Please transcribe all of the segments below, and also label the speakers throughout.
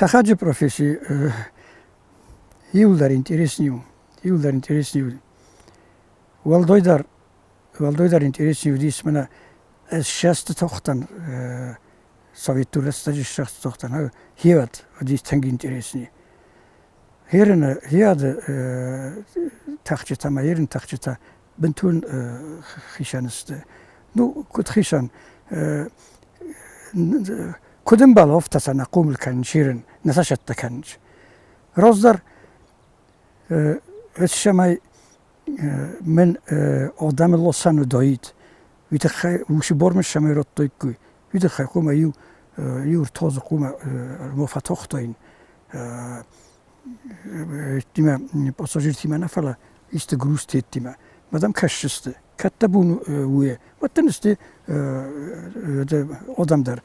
Speaker 1: Тӕхӕджы професси иуылдӕр интересный у, иуылдӕр интересный у. Уӕлдайдӕр, уӕлдайдӕр интересный уыдис мӕнӕ ӕз ссӕсты тохтӕн, советон рӕстӕджы ссӕсты тохтӕн, хиуат уыдис тынг интересный. Херыны, хиады тӕхджытӕ ӕмӕ ерын тӕхджытӕ бынтон хицӕн сты. Ну, куыд хицӕн? Куыд ӕмбӕлы, афтӕ сӕ нӕ хъомыл кӕнын, сирын, нӕ сӕ цӕттӕ кӕнынц. Раздӕр цӕмӕй мын адӕмы лосӕн уыдаид, уый тыххӕй уыцы бар мын цӕмӕй радтаиккой, уый тыххӕй хъуамӕ иу иу ӕртӕ дзы хъуамӕ ма фӕтахтаин пассажиртимӕ нӕ, фӕлӕ исты грузтеттимӕ. Ма дӕм кӕсдзысты, кӕд дӕ бон у, уӕд дын сты адӕм дӕр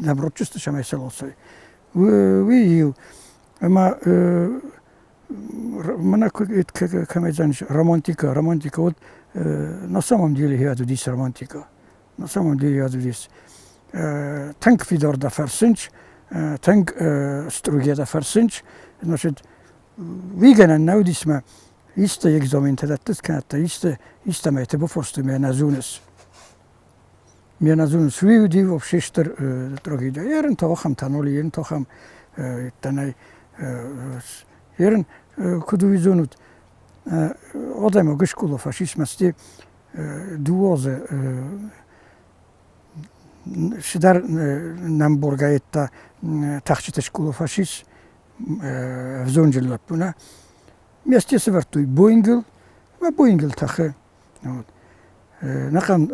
Speaker 1: нӕм ратдзысты, цӕмӕй сӕ ласой. Уый иу. Ӕмӕ мӕнӕ кӕмӕй романтика, романтика вот на самом деле я уыдис романтика. На самом деле я уыдис тынг фидар дӕ фӕрсынч, тынг стругӕ дӕ фӕрсынч, значит, уый гӕнӕн нӕ уыдис мӕ исты экзаментӕ дӕттыс кӕнӕ та исты истӕмӕйты бафарстой мӕ нӕ зоныс. Мӕ нӕ зоныс, уый уыди вообще стыр трагедия. Ерын та ахӕм та нол, ерын та ахӕм тӕнӕй ерын куыд уый зонут, адӕймаг скъола фашизмӕ сте дыууӕ азы цыдӕр нӕм боргӕйӕдтӕ тӕхджыты скъола фашист ӕвзонджын лӕппу нӕ. Месте сӕвӕрдтой Боингыл, ӕмӕ Боингыл тӕхы. Вот. Нӕхъӕн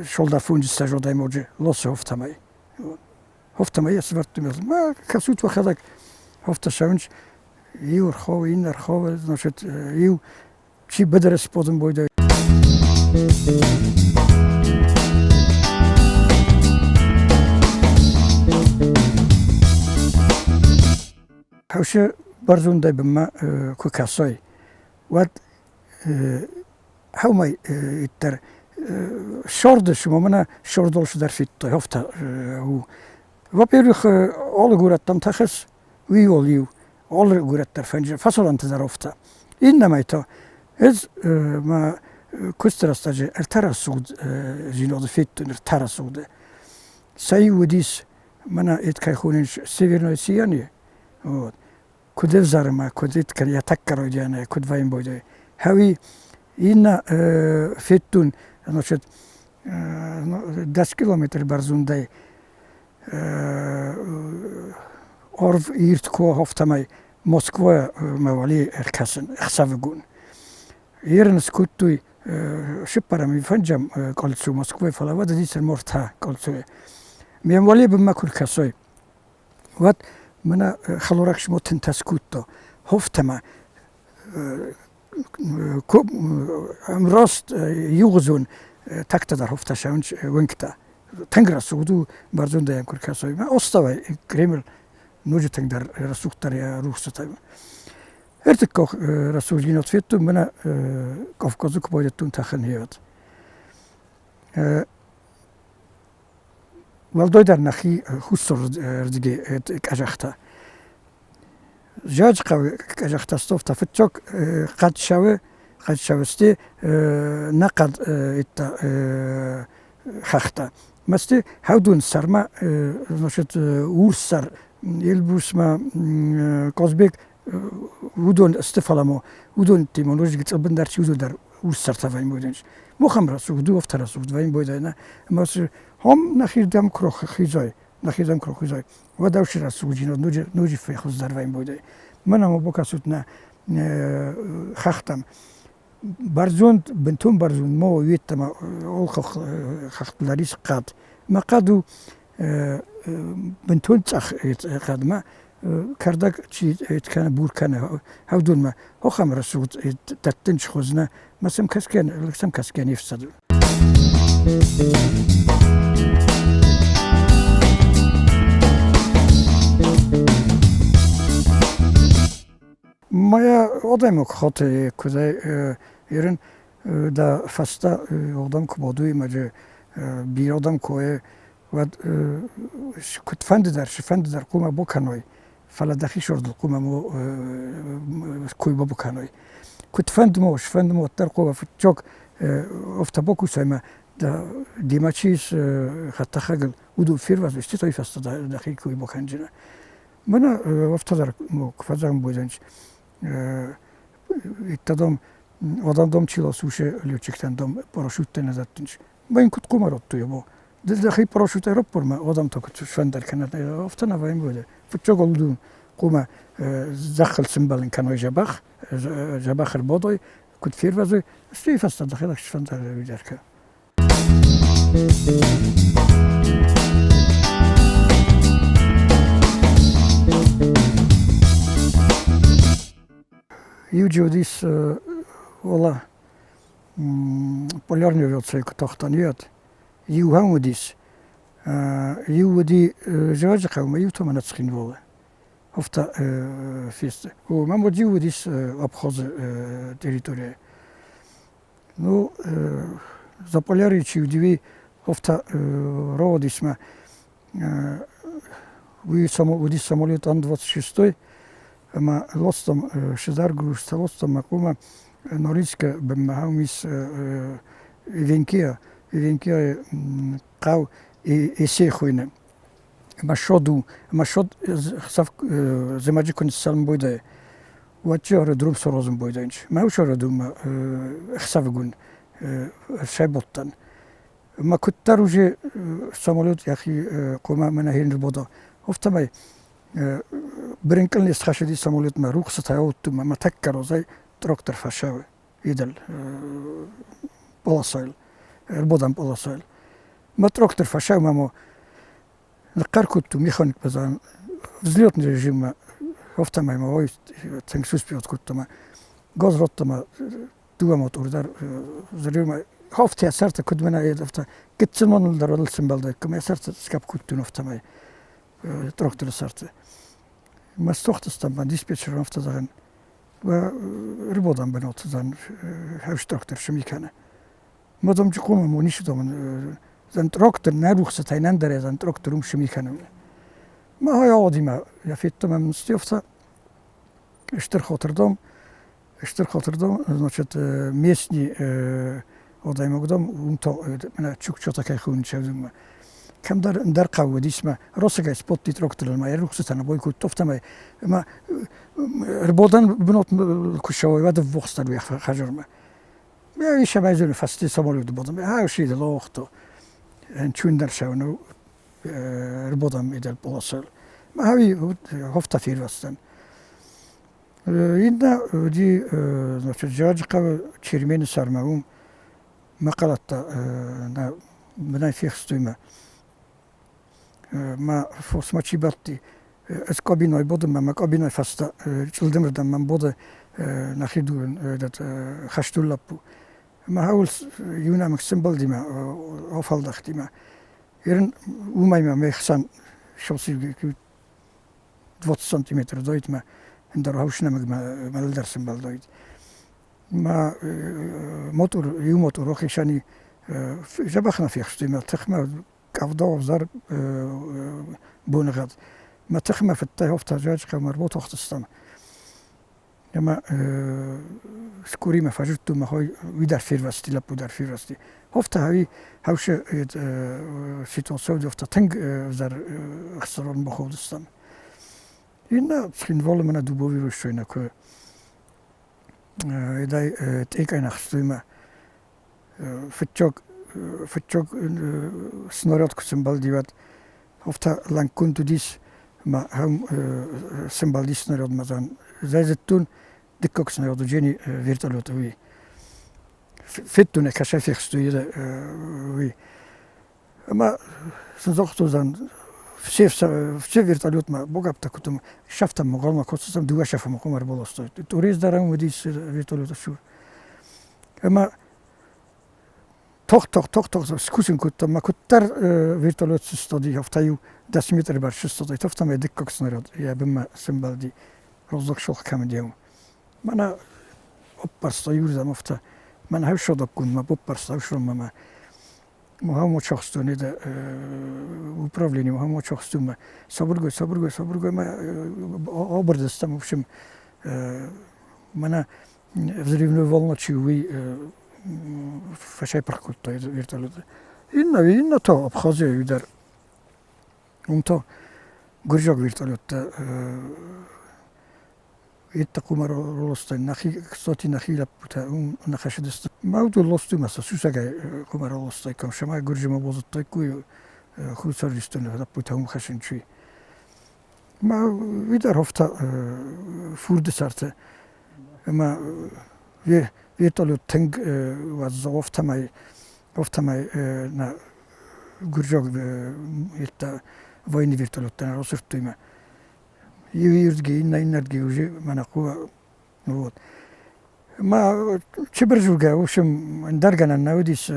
Speaker 1: солдафунджы адӕймаджы лосы афтӕмӕй. Афтӕмӕй йӕ сӕвӕрдтой. Ма кӕсут уӕхӕдӕг, афтӕ цӕуынц. Иу ӕрхауы, иннӕ ӕрхауы, значит, иу чи быдыры сподын бойдай. Хӕусы бӕрзондӕй бынмӕ куы кӕсай, уӕд хӕумӕй иттӕр сорды мӕнӕ сордол цыдӕр федтой, афтӕ у. Во-первых, алы горӕттӕм тӕхыс, уый ол иу алы горӕт дӕр фӕсарӕнты дӕр афтӕ. Иннӕмӕй та ӕз мӕ куысты рӕстӕджы ӕртӕ рӕсугъд зиноды федтон, ӕртӕ рӕсугъды. Сӕ иу уыдис, мӕнӕ эд кӕй хонынц, Северное сияние. Вот. Куыд ӕвзары ма, куыд эд кӕны, йӕ тӕккӕ райдианӕй, куыд вӕййын бойдӕй. Хӕуи иннӕ федтон, значит, 10 километр бӕрзондӕй арв ирд куы афтӕмӕй Москвӕ мӕ уӕле ӕркӕсын ӕхсӕвыгон. Ерын скодтой сыппӕрӕм фӕнджӕм кольцо Москвы, фӕлӕ уӕд уыдис ӕрмӕст кольцойы. Ме уӕле бынмӕ куы ркӕсой, уӕд мӕнӕ хӕлораг смотынтӕ скодта. Хофтӕмӕ ӕмраст иугъуызон тактӕ дӕр хофтӕ сӕуынц уынгтӕ. Тынг рӕсугъд у бӕрзондӕй куы ркӕсой. Оставай Кремль ноджы тынгдӕр рӕсугъддӕр йӕ рухсытӕ. Ӕртыккаг рӕсугъддзинад федтон мӕнӕ Кавказы куы байдыдтон тӕхын гъеуӕд. Уӕлдайдӕр нӕхи хуссарырдыгӕй къӕдзӕхтӕ. Зӕджыхъӕуы къӕдзӕхтӕ стовта фыццаг хъӕд цӕуы, хъӕд цӕуы сты нӕ хъӕд хӕхтӕ. Ма сты хӕвдун сӕрмӕ, значит, урс сӕр. Эльбрусмӕ Казбек уыдон сты, фӕлӕ мо уыдон тимон ноджы цъылбын дӕр чи уыдон дӕр урс сӕртӕ вӕййын бойдӕнс. Мохам рӕсугъд у, афтӕ рӕсугъд вӕййын бойдӕй ӕмӕ хом нӕхирдӕм куы хизай, нӕхирдӕм куы хизай, уӕд ӕвси рӕсугъддзинад ноджы ноджы фӕхуыздӕр вӕййын бойдӕй. Мӕнӕ ма бакӕсут нӕ хӕхтӕм. Бӕрзонд, бынтон бӕрзонд ма уедтӕмӕ ол хӕхтыл ис хъӕд. Мӕ хъӕд у бынтон цъӕх хъӕдмӕ кӕрдӕг чи кӕны, бур кӕны хӕвдунмӕ, ахӕм рӕсугъд дӕттын схуыдзынӕ, мӕ сӕм кӕсгӕ, сӕм кӕсгӕ не фсӕды. Моя адӕймаг хаты куыдӕй ерын дӕ фӕстӕ адӕм куы бадой ӕмӕ бирӕ адӕм куы уа. Уӕд куыдфӕнды дӕр, цыфӕнды дӕр хъуамӕ бакӕной, фӕлӕ дӕхи сордыл хъуамӕ кой бакӕной. Куыдфӕнды ма, цыфӕнды ма, уӕддӕр хъуамӕ фыццаг автобокус ӕмӕ демӕ чи ис хӕдтӕхӕгыл, уыдон фервӕзой, стӕй той фӕстӕ дӕхи кой бакӕнджынӕ. Мӕнӕ афтӕ дӕр куы фӕзӕгъын бойдзӕнис, иттӕдом одандом чи ласуше летчиктӕн дом парашюттӕ нӕ дӕттынц. Мӕн куыд хъуамӕ радтой, бо? Дӕхи парашют аэропортмӕ одам та куыд сфӕндар кӕнат, афтӕ нӕ вӕййы буде. Фыццаг уыдон хъуамӕ зӕххыл сымбӕлын кӕной дзӕбӕх, дзӕбӕх ӕрбадой, куыд фервӕзой, стӕй фӕстӕ дӕхӕдӕг сфӕндар кӕ. Иуджы уыдис ола полярный авиацийы куы тахтӕн уӕд. Иу ӕм уыдис, иу уыди Зӕрӕджыхъӕумӕ, иу та мӕнӕ Цхинвалы. Афтӕ фесты. Мӕм уӕд иу уыдис Абхазы территорийӕ. Ну, Заполярье чи уыди, афтӕ рауадис мӕ. Уый уыди самолет Ан-26 ӕмӕ ластам сидзӕргуырдтӕ ластам мӕ хъумӕ Норильскы бынмӕ ам ис Эвенкия, Эвенкияйы хъӕу Есей хуыйны. Ӕмӕ шод у, ӕмӕ шод зымӕджы куы ныссӕлм бойдайы, уӕд чи аэродром саразын бойдайынц. Мӕ уыцы аэродроммӕ ӕхсӕвыгон ӕрсӕйбадтӕн. Ӕмӕ куыддӕр уже самолет йӕхи хъуамӕ мӕнӕ хин ӕрбада, афтӕмӕй бырынкъыл не схӕссыди самолетмӕ, рухсытӕ ауыдтон мӕ тӕккӕ разӕй трактор фӕсӕвы идӕл полосайыл, ӕрбадӕн полосайыл. Мӕ трактор фӕсӕв мӕ ныхъхъӕр кодтон механик базарӕн взлетный режиммӕ, афтӕмӕй мӕ ой тынг суспевать кодта мӕ газ радта мӕ дыууӕ мотор дӕр взрывмӕ афтӕ сӕрты куыд мӕнӕ афтӕ гыццыл моныл дӕр уӕд сымбӕлдаиккам, йӕ сӕрты сгӕпп кодтон афтӕмӕй тракторы сӕрты. Мӕ стохтыстӕм мӕ диспетчерӕн афтӕ зӕгъын, ӕрбадӕн бынат уыдзӕн хӕс трактор цы ми кӕны. Мадам чукума мо ницы домын зӕн трактор нӕ рухсытӕй нӕндӕр зӕн трактор уым цы ми кӕны. Ма ауадимӕ я федтам ӕм стёфта стыр хотырдом стыр хотырдом значит местный адӕймагдом уым та мӕнӕ чукчотӕ кӕй хуынынц ӕвзагмӕ. Кӕмдӕр ӕндӕр хъӕу уыдис мӕ росагӕй спотти тракторыл ма йӕ рухсытӕ нӕ бой кодта, афтӕмӕй ӕмӕ ӕрбадӕн бынат куы ссӕуой, уӕд ӕввахсдӕр уый хӕдзармӕ. Исӕмӕй зоны фӕсте самолеты бадӕм. Хӕсиды лохто. Чундӕр сӕуну ӕрбадӕм идӕл полосыл. Ма хофта фервӕзтӕн. Иннӕ уыди, значит, Джаджыхъӕуы Чермены сӕрмӕ уым мӕхъӕлӕттӕ нӕ бынӕй фехстой мӕ. Мӕ фосмӕ чи бадти, ӕз къабинӕй бодын мӕ къабинӕй фӕстӕ чъылдымырдӕм мӕм боды нӕхи дурын этот хӕстон лӕппу. Мӕ хауыл иу нӕмыг сымбӕлди мӕ афӕлдӕхти мӕ. Ерын уымӕй мӕ ме хсӕн шоси 20 сантиметр дойт мӕ ӕндӕр хаус нӕмыг мӕ дӕр сымбӕлдойт. Мӕ мотор, иу мотор охисӕни дзӕбӕх нӕ фехстой мӕ тыхмӕ къӕвда ӕвзӕр боныгъӕд. Мӕ тыхмӕ фыдтӕй афтӕ зӕджхъӕумӕ ӕрбатахтыстӕм. Ӕмӕ скъуримӕ фӕзыдтон мӕ хой, уый дӕр фервӕзти, лӕппу дӕр фервӕзти. Афтӕ хӕуи хӕусы ситуаци афтӕ тынг ӕвзӕр ӕхсырон бахудыстӕм. Иннӕ Цхинвалы мӕнӕ Дубови Ростойнӕ куы эдай тъекъӕй ӕхстой мӕ фыццаг фыццаг снаряд куы сымбӕлди, уӕд афтӕ лӕнкгонд уыдис ӕмӕ ахӕм сымбӕлдис снарядмӕ зӕгъын. Ӕз зыдтон, дыккаг снаряд уыджени вертолеты уый. Федтон ӕй, кӕсӕй фехстой уый. Ӕмӕ сын загътон, зӕгъын, все, все вертолетмӕ богӕптӕ кодтам, сӕфтӕм мӕ кодтам, дыууӕ сӕфы мӕ хъуамӕ ӕрбаластой. Турец дӕр ӕм уыдис вертолеты цур. Ӕмӕ тох-тох, тох-тох скусын кодтам, мӕ куыддӕр вертолет сыстади, афтӕ-иу 10 метры бӕрц сыстади, афтӕмӕй дыккаг снаряд йӕ бынмӕ сымбӕлди, раздзог сох кӕм уыди, уым. Мӕнӕ ӕппӕрста иуырдӕм афтӕ, мӕнӕ ӕфсадаггондмӕ баппӕрста ӕфсонмӕ мӕ. Мухаммад Шахстон это управление Мухаммад Шахстон сабыргой, сабыргой, сабыргой ма абырдыстам, в общем, мӕнӕ взрывной волна чи уый фӕсӕйпырх кодта вертолеты. Иннӕ та Абхазияйы дӕр. Уым та гуырдзиаг вертолеттӕ Итта къумаролостӕй нӕхи, кстати, нӕхи лӕппутӕ уым ныхӕсыдысты. Мӕ уыдон лостуймӕ сӕ сусӕгӕй къумаролостӕй кӕм сӕмӕ Гуырдзымӕ базыдтаиккой Хуссар Ирыстоны лӕппутӕ уым хӕссын чи. Мӕ уый дӕр хофта фурды сӕрты ӕмӕ вертолет тынг уӕззау афтӕмӕй афтӕмӕй нӕ гуырдзиаг йедтӕ военный вертолеттӕ нӕ расырдтой мӕ иуырдыгӕй иннӕ иннӕрдыгӕй уже мӕнӕ хъуы вот. Ма чыбырзургӕ, в общем, ӕндӕргӕнӕн нӕ уыдис,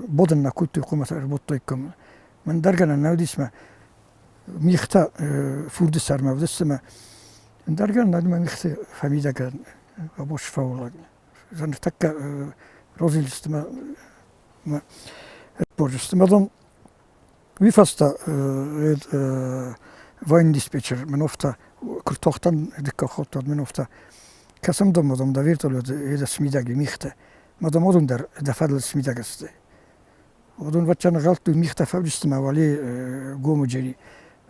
Speaker 1: бодын нӕ кодтой, хъуымӕ ӕрбодтаиккам. Ӕндӕргӕнӕн нӕ уыдис мӕ мигътӕ фурды сӕрмӕ уыдысты мӕ ӕндӕргӕнӕн нӕ мӕ мигъты фӕмидӕг абос фӕуылӕг. Ныртӕккӕ розилдысты мӕ ӕрбордысты мӕ дон Уый фӕстӕ военный диспетчер мын офта куы ртохтӕн дыккаг хатт, уӕд мын офта кӕсӕм дӕм, мадам, дӕ вертолет еда смидӕг и мигътӕ. Мадам, уыдон дӕр дӕ фӕдыл смидӕг сты. Уыдон вӕччӕ нгъӕлдтой мигътӕ фӕвдисты мӕ уӕле гомыджери.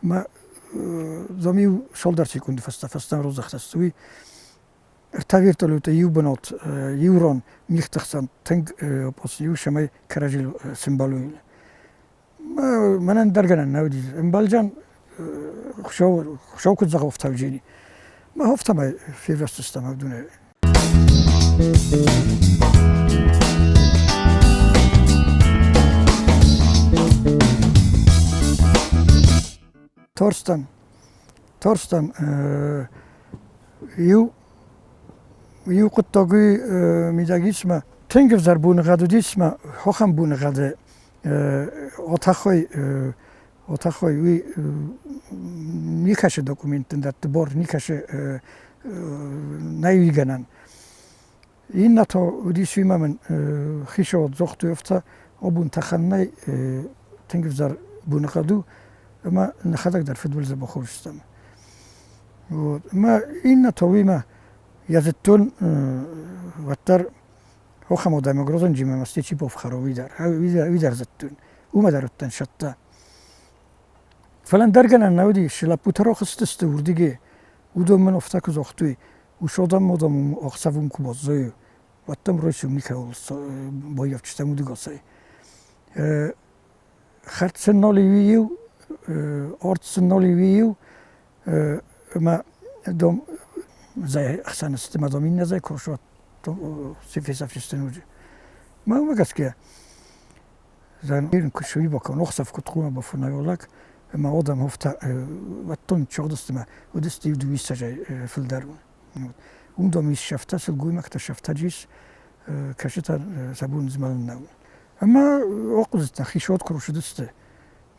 Speaker 1: Мӕ дам иу цалдӕр секунды фӕстӕ фӕстӕмӕ раздӕхтысты. Уый ӕртӕ вертолеты иу бынат, иу ран мигъты хсӕн тынг иу цӕмӕй кӕрӕдзийыл сӕмбӕлой. Мӕнӕн дӕр гӕнӕн нӕ уыди. Ӕмбӕлдзӕн Хуыцау, Хуыцау куыд зӕгъы ӕфтауджыни. Мах афтӕмӕй фервӕзтыстӕм Авдунӕй. Тарстӕн, тарстӕн иу иу хъуыддаг мидӕг ис мӕ тынг ӕвзӕр боныгъӕд уыдис мӕ хохӕн боныгъӕды Отӕхой, отӕхой уый никӕцы документтӕн дӕтты бор, никӕцы нӕй уый гӕнӕн. Иннӕ та уыдис уый ма мын хицауад загътой афтӕ, абон тӕхӕн нӕй, тынг ӕвзӕр боныхъӕд у, ӕмӕ нӕхӕдӕг дӕр фыдбылызы бахаудзыстӕм. Вот. Ӕмӕ иннӕ та уый ма йӕ зыдтон уӕддӕр Охӕм адӕмаг розынджимӕ ма чи бафхӕра, уый дӕр, уый дӕр зыдтон. Уымӕ дӕр уыдтӕн цӕттӕ. Фӕлӕ ӕндӕр гӕнӕн нӕ уыди, цы лӕппутӕ рахызтысты уырдыгӕй, уыдон мын афтӕ куы загътой, усодам одам ӕхсӕв уым куы баззайы, уӕд дӕм райсом никӕуыл баййафджытӕм удыгасӕй. Хӕрд сын нал иу, арт сын нал иу, ӕмӕ дом зӕй ӕхсӕн сты, ӕмӕ дом иннӕ зӕй куы фесӕфтысты ноджы. Мӕ уымӕ гӕсгӕ куы суи бакӕн, ӕхсӕв куыд хъуамӕ бафынӕй лӕг, ӕмӕ адӕм афтӕ уӕддон чыгъдысты мӕ уыдысты иу дыууиссӕдзӕй фылдӕр. Уым дам ис сӕфтӕ, сылгоймӕгтӕ сӕфтӕджы ис, кӕсытӕ сӕ бон змӕлын нӕу. Ӕмӕ ахъуыдыдтӕн, хицауад куы рцыдысты,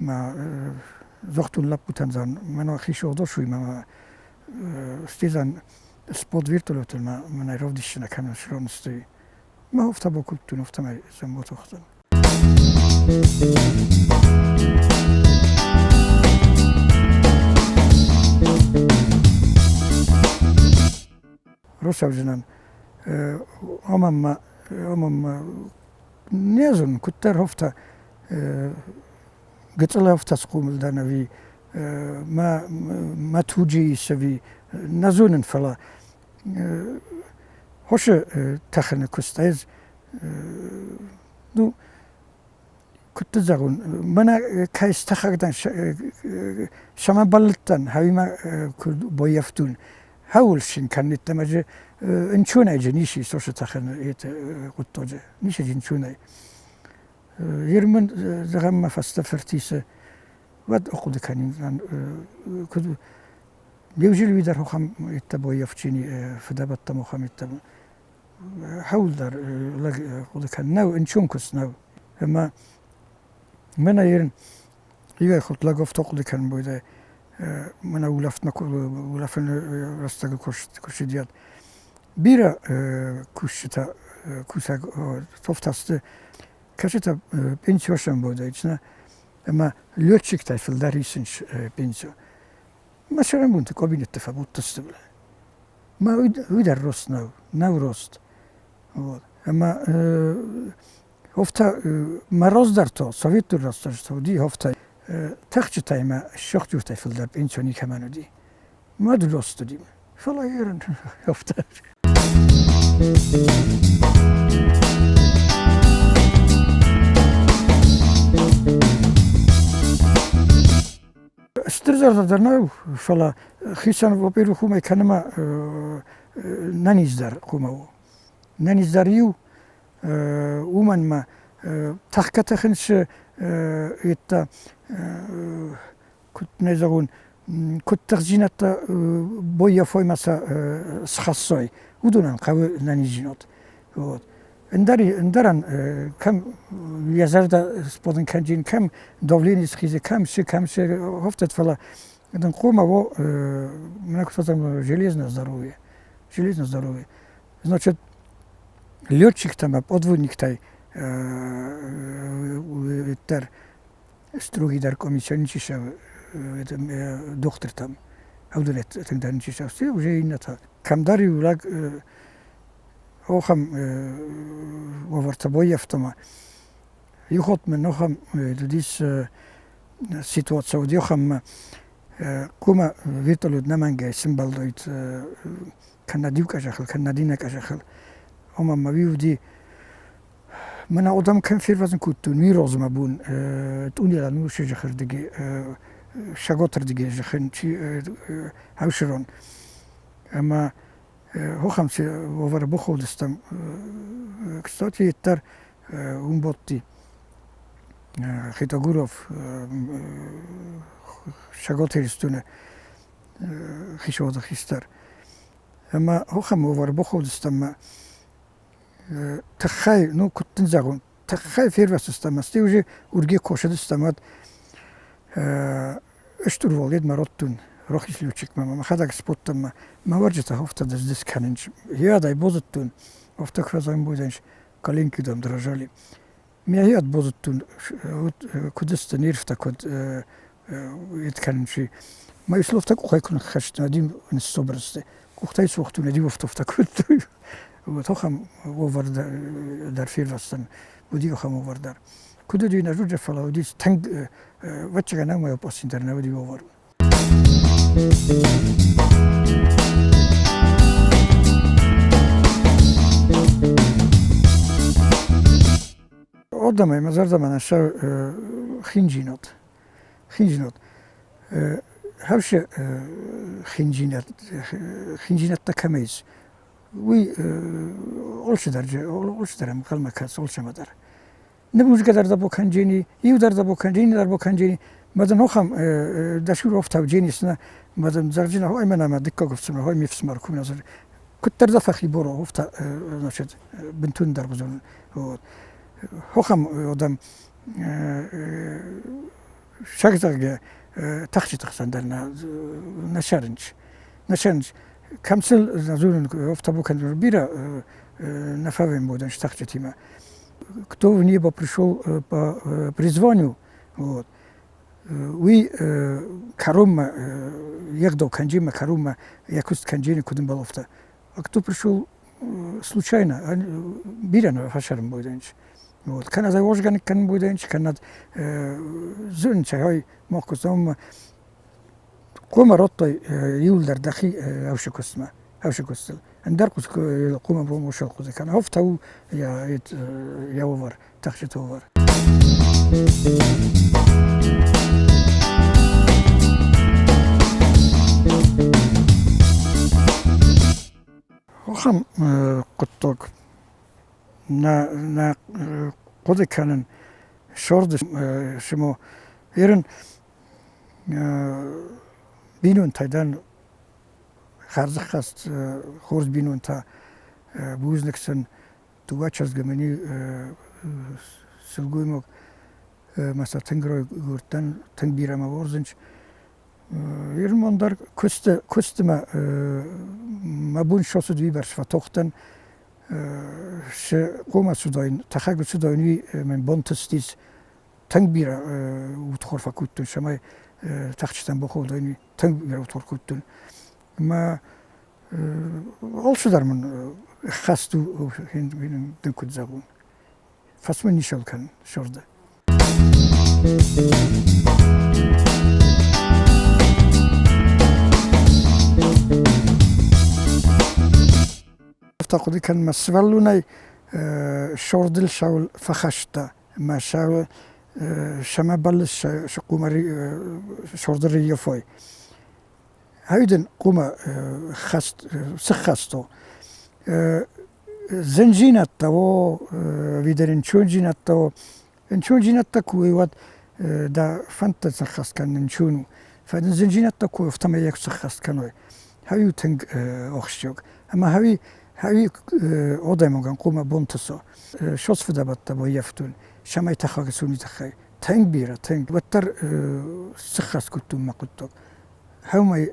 Speaker 1: мӕ загътон лӕппутӕн, зӕгъын, мӕнӕ хицауад уый мӕ стезан спорт вертолетыл мӕ мӕнӕ равдисдзынӕ кӕнӕ сран сты. Мӕ афтӕ бакодтон, афтӕмӕй сӕм батахтӕн. Рацӕудзынӕн ӕмӕ мӕ ӕмӕ мӕ не зонын, куыддӕр афтӕ гыццыл афтӕ схъомыл дӕн ӕви мӕ мӕ туджы ис ӕви нӕ зонын, фӕлӕ хосы тӕхыны куыст ӕз ну куыд дын зӕгъон, мӕнӕ кӕй стӕхӕг дӕн, цӕмӕ бӕллыдтӕн, хӕуимӕ куы баййӕфтон, хӕуыл цин кӕннидтӕ ӕмӕ дзы ӕнцонӕй дзы ницы ис уыцы тӕхыны хъуыддаджы, ницы дзы ӕнцонӕй. Ер мын, зӕгъӕм, мӕ фӕстӕ фырт исы, уӕд ахъуыды кӕнин, куыд неужели уый дӕр ахӕм йедтӕ баййафджыни фыдӕбӕттӕм ахӕм йедтӕ хӕуылдӕр лӕг хъуыды кӕн нӕу, ӕнцон куыст нӕу. Ӕмӕ мӕнӕ ерын иуӕй хатт лӕг афтӕ хъуыды кӕнын байдайы, мӕнӕ улӕфтмӕ улӕфыны рӕстӕг куы ссыди, Бирӕ кусджытӕ кусӕг тофтӕ сты. Кӕсетӕ пенсио сӕмбӕлдӕй, ӕма летчиктӕй фулдӕр исынц пенсио. Мӕ цӕрӕнбонты кабинетты фӕбадтысты. Мӕ уый дӕр рост нӕу, нӕу рост. Вот. Ӕмӕ Офтӕ мӕ раздӕр та, советты рӕстӕджы та уыди афтӕ, тӕхджытӕй мӕ шахтертӕй фылдӕр пенсио никӕмӕн уыди. Мад рост уыди. Фӕлӕ ерын афтӕ. Стыр зӕрдӕ дӕр нӕу, фӕлӕ хицӕн, во-первых, уымӕй кӕны мӕ нӕниздӕр хъуымӕ у. Нӕниздӕр иу, уымӕн ма тӕхгӕ-тӕхын цы йедта, куыд нӕ зӕгъон, куыд тыхдзинӕдтӕ боййафой ма сӕ схӕссой, уыдонӕн хъӕуы нӕниздзинад. Вот. Ӕндӕр, ӕндӕрӕн кӕм йӕ зӕрдӕ сбадын кӕнджын, кӕм давление схизы, кӕм цы, кӕм цы, афтӕ, фӕлӕ дын хъуамӕ уа, мӕнӕ куыд фӕзӕгъӕм, железное здоровье. Железное здоровье. Значит, летчиктӕ ӕмӕ подводниктӕй дӕр строгийдӕр комиссия ничи цӕуы дохтыртӕм. Уыдонӕй тынгдӕр ничи цӕуы, уже иннӕтӕ. Кӕмдӕр-иу лӕг ахӕм уавӕртӕ баййӕфта ӕмӕ иу хатт мын ахӕм уыдис ситуаци уыди ахӕм, куымӕ вертолет нӕмӕнгӕй сымбӕлдаид кӕнӕ иу къӕзӕхыл, кӕнӕ иннӕ къӕзӕхыл. Ома мӕ уый уыди, мӕнӕ одам кӕм фервӕзын кодтон, уый розмӕ бон тъунелӕн уыцы зӕххырдыги, саготырдыги зӕххын чи ӕвсырон. Ӕмӕ хохӕм цы уавӕры бахаудыстӕм, кстати, дӕр уым бадти Хетагуров Цӕгат Ирыстоны хицауады хистӕр. Ӕмӕ ахӕм уавӕры бахаудыстӕм ӕмӕ тыххӕй, ну, куыд дын зӕгъон, тыххӕй фервӕзтыстӕм, стӕй уже урге косыдыстӕм, уӕд стыр валед мӕ радтон рахиз летчикмӕ, мӕхӕдӕг сбадтӕн мӕ мӕ уӕрджытӕ афтӕ дыз-дыз кӕнынц. Йӕ базыдтон, афтӕ куы фӕзӕгъын коленки там дрожали. Мӕхи базыдтон, куыд сты нервтӕ, куыд ед кӕнынц. Мӕ словтӕ къухӕй куы ныххӕстон, ӕдим ныссабыр сты. Къухтӕй сохтон, ӕдим офтофтӕ кодтой. Вот ахӕм уавӕр дӕр фервӕзтӕн, уыди ахӕм уавӕр дӕр. Куыд уыди, нӕ зоны, фӕлӕ уыдис тынг, ӕвӕццӕгӕн, ӕмӕ опасен дӕр нӕ уыди уавӕр. Адӕмӕй мӕ зӕрдӕмӕ нӕ цӕуы хиндзинад. Хиндзинад. Хӕрзы хиндзинад, хиндзинӕдтӕ кӕмӕ ис, уый алцыдӕр, алцыдӕр ӕнхъӕлмӕ кӕсы алцӕмӕ дӕр. Ныбузгӕ дӕр дӕ бокӕнджени, иу дӕр дӕ бокӕнджени дӕр бокӕнджени. Мадын охам дӕсур офтау дженисна, мадын зӕгъджина хой мӕнӕ мӕ дыккаг ӕфсымӕр, хой ме фсымӕр куы нӕ куыддӕр дӕ фӕхибор офта, значит, бынтон дӕр бузон. Вот. Хохам одам сӕгзӕгъгӕ тӕхджыты хсӕн дӕр нӕ сӕрынч. Нӕ сӕрынч. Кӕм сыл дзурын офта бокӕн бирӕ нӕ фӕвӕм бодӕн стӕхджытимӕ. Кто в небо пришел по призванию, вот, уый кӕронмӕ егъдау кӕнджимӕ кӕронмӕ йӕ куыст кӕнджини куыд ӕмбӕлофта. А кто пришел случайно, бирӕ нӕ фӕсӕрын бойдӕнч. Вот, кӕнӕ заложгӕнӕг кӕнын бойдӕнч, кӕнӕ зынчай мах куыстам хъуамӕ радтай иуылдӕр дӕхи ӕвсы куыстмӕ, ӕвсы куыстыл. Ӕндӕр хъуамӕ бомбошал хъуыды кӕна. Афтӕ у йӕ уавӕр, тӕхджыты уавӕр. Ахӕм хъуыддаг нӕ, нӕ хъуыды кӕнын сорды сымо ерын бинонтӕ дӕн хӕрзхаст хорз бинонтӕ, бузныг сын дыууӕ чызгы мын сылгоймаг мӕ сӕ тынг райгуырдтӕн, тынг бирӕ мӕ уарзынц. Ирмон дӕр куысты, куысты мӕ мӕ бон сосыд уыйбӕрц фӕтохтӕн. Шы хъуамӕ цудаин, тӕхӕг цудаин, уый мӕн бантыстис тынг бирӕ удхор фӕкодтон, цӕмӕй тӕхджытӕн бахуыдаин, уый тынг бирӕ удхор кодтон. Ӕмӕ алцыдӕр мын ӕххӕст у, дын куыд зӕгъон. Фӕсмон ничал кӕнын сырды. Афтӕ хъуыды кӕнын, мӕ сывӕллонӕй сордыл сауыл фӕхаста мӕ сауы сӕмӕ бӕллыс схъумӕ сорды реййафой. Ӕви хъумӕ хӕст сыххӕсто. Зындзинӕдтӕ о, ӕви дӕр ӕнцондзинӕдтӕ о. Ӕнцондзинӕдтӕ ку уой, уӕд дӕ фӕндтӕ сӕххӕст кӕнын ӕнцон у. Фӕлӕ дын зындзинӕдтӕ ку уой, афтӕмӕй йӕ куы сӕххӕст кӕной, хӕуи у тынг ахсджиаг. Ӕмӕ хӕуи хӕуи адӕймагӕн хъуамӕ бантыса. Соцфыдӕбӕттӕ баййӕфтон, цӕмӕй тӕхӕг цуни тыххӕй. Тынг бирӕ, тынг. Уӕддӕр сӕххӕст кодтон мӕ хъуыддаг. Хӕумӕй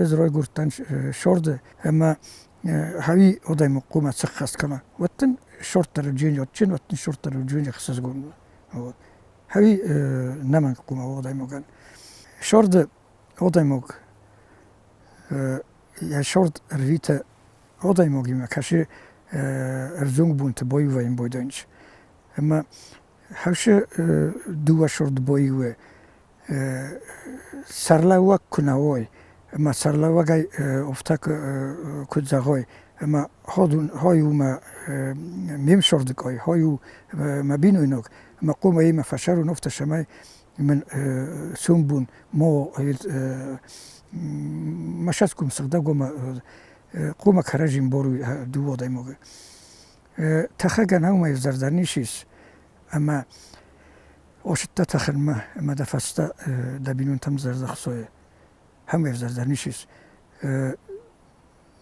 Speaker 1: ӕз райгуырдтӕн Сорды ӕмӕ хӕуи адӕймаг хъуамӕ сӕххӕст кӕна. Уӕд дын сорддӕр джени адджын, уӕд дын сорддӕр джени ӕхсызгон. Вот. Хӕуи нӕмӕнг хъуамӕ адӕймагӕн. Сорды адӕймаг йӕ сорд ӕрвиты адӕймагимӕ кӕсы ӕрдзон бунты боивӕйын бойдӕнч. Ӕмӕ хӕсы дыууӕ сорд боивӕ сӕрлӕууӕг куы нӕ уой, ӕмӕ сӕрлӕууӕгӕй афтӕ куыд зӕгъой, ӕмӕ хой у мӕ ме мсордыкъой, хой у мӕ бинойнаг, ӕмӕ хъуамӕ йемӕ фӕсӕрон афтӕ, цӕмӕй мын сомбон мо мӕ сӕцком сыгъдӕг уа, хъуамӕ кӕрӕдзи ӕмбарой дыууӕ адӕймаги. Тӕхӕгӕн уымӕй ӕвзӕрдӕр ницы ис, ӕмӕ Осыдтӕ тӕхынмӕ ӕмӕ дӕ фӕстӕ дӕ бинонтӕм зӕрдӕ хсойы. Хӕм ӕвзӕрдӕр ницы ис.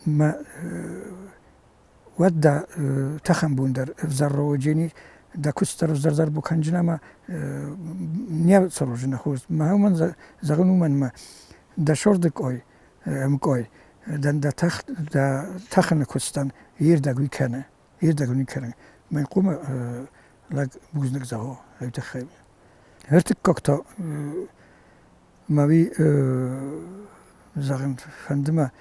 Speaker 1: Мӕ уӕд дӕ тӕхӕн бон дӕр ӕвзӕр роджени, дӕ куыст дӕр ӕвзӕрдӕр бакӕнджын ӕмӕ не цӕрожынӕ хорз. Мӕ уымӕн зӕгъын уымӕн мӕ дӕ сорды къой, ӕмкъой, дӕн дӕ дӕ тӕхыны куыстӕн ирдӕг уый кӕны. Ирдӕг уый кӕны. Мӕн хъуамӕ лӕг бузныг зӕгъо уый тыххӕй. Ӕртыккаг та мӕ уый зӕгъын фӕнды мӕ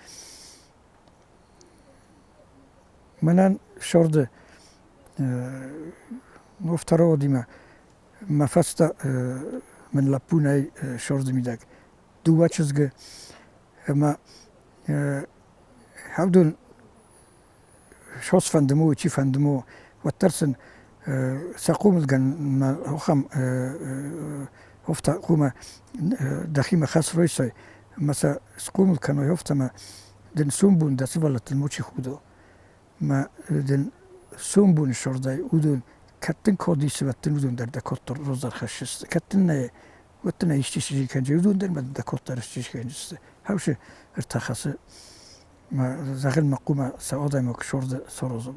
Speaker 1: мӕнӕн сорды ну второго мӕ фӕстӕ мын лӕппу нӕй сорды мидӕг дыууӕ чызгы ӕмӕ хӕвдун Сосфӕнды мо, чифӕнды мо, уӕддӕр сын сӕ хъомылгӕнӕнмӕ ахӕм афтӕ хъуамӕ дӕхимӕ хӕс райсай ӕмӕ сӕ схъомыл кӕной афтӕ ӕмӕ дын сомбон дӕ сывӕллӕттыл мачи худо. Мӕ дын сомбоны сордӕй уыдон кӕд дын код исы, уӕд дын уыдон дӕр дӕ коддӕр роздӕр хӕссыс. Кӕд дын нӕ, уӕд дын ӕй исчи сыджы кӕнджы, уыдон дӕр ма дын дӕ коддӕр исчи кӕнджысты. Хӕусы ӕртӕ хӕсы Зӕгъын мӕ хъуамӕ сӕ адӕймаг сорды саразын.